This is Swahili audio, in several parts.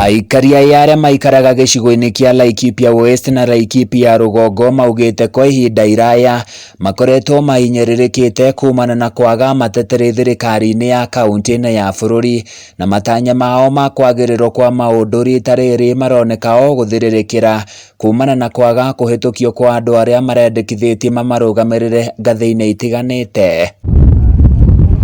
Aikari aya arĩa maikaraga gĩcigo-inĩ kĩa Laikipia West na Laikipia rũgongo maugĩte kwa ihinda iraya makoretwo mahinyĩrĩrĩkĩte kumana na kwaga mateteri thirikari-inĩ ya kaunti na ya bũrũri na matanya mao ma kwagĩrĩrwo kwa maũndũ rita rĩrĩ maroneka o gũthirĩrĩkĩra kumana na kwaga kũhĩtũkio kwa andũ arĩa marendekithĩtie mamarũgamĩrĩre ngathĩ-inĩ itiganĩte.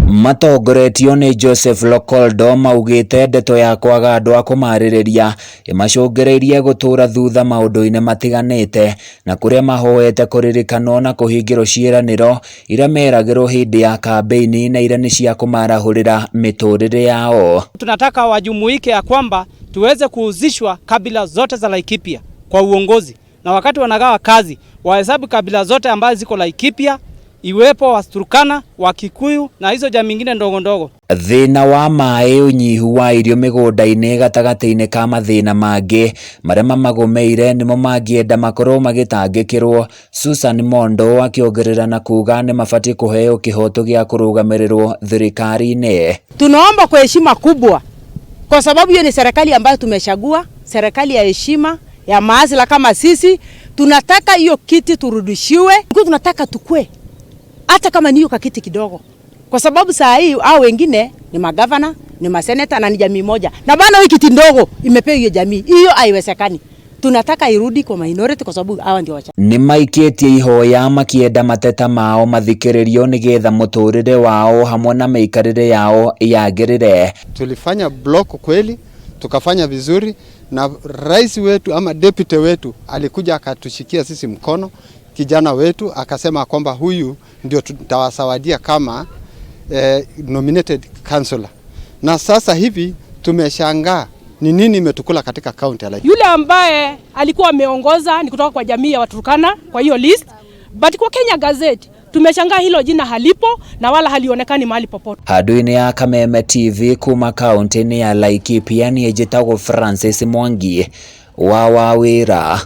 Matongoretio nĩ Joseph Lokoldo maugĩte ndeto ya kwaga andũ a kũmarĩrĩria ĩmacũngĩrĩirie gũtũra thutha maũndũ-inĩ matiganĩte na kũrĩa mahoete kũririkanwo na kũhingĩrwo ciĩranĩro iria meragĩrwo hĩndĩ ya kambĩini na iria nĩ cia kũmarahũrĩra mĩtũrĩre yao. Tunataka wajumuike ya kwamba tuweze kuhusishwa kabila zote za Laikipia kwa uongozi, na wakati wanagawa kazi wahesabu kabila zote ambazo ziko Laikipia, iwepo Waturkana, Wakikuyu na hizo jamii ingine ndogo ndogo. Thĩna wa maĩ, ũnyihu wa irio mĩgũnda-inĩ gatagatĩ-inĩ ka mathĩna mangĩ marĩa mamagũmĩire nĩmo mangĩenda makorwo magĩtangĩkĩrwo. Susan Mondo akĩongerera na kuga nĩmabatiĩ kũheo kĩhoto gĩa kũrũgamĩrĩrwo thirikari-inĩ. Tunaomba kwa heshima kubwa, kwa sababu hiyo ni serikali ambayo tumechagua, serikali ya heshima ya mahustler kama sisi. Tunataka hiyo kiti turudishiwe, tunataka tukue hata kama ni hiyo kakiti kidogo, kwa sababu saa hii hao wengine ni magavana, ni maseneta na ni jamii moja, na bana hii kiti ndogo imepewa hiyo jamii hiyo, haiwezekani. Tunataka irudi kwa minority kwa sababu hawa ndio wacha. Nĩmaikĩtie ihoya makĩenda mateta mao mathikĩrĩrio nĩgetha mũtũrĩre wao hamwe na mĩikarĩre yao yagĩrĩre. Tulifanya block kweli, tukafanya vizuri na rais wetu ama deputy wetu alikuja akatushikia sisi mkono, kijana wetu akasema kwamba huyu ndio tutawasawadia kama nominated councillor. Na sasa hivi tumeshangaa ni nini imetukula katika kaunti ya Laikipia. Yule ambaye alikuwa ameongoza ni kutoka kwa jamii ya Waturkana kwa hiyo list, but kwa Kenya Gazette tumeshangaa hilo jina halipo na wala halionekani mahali popote. Handũ-inĩ ya Kameme TV kuma kaunti-inĩ ya Laikipia niĩ njĩtagwo Francis Mwangi wa Wawĩra.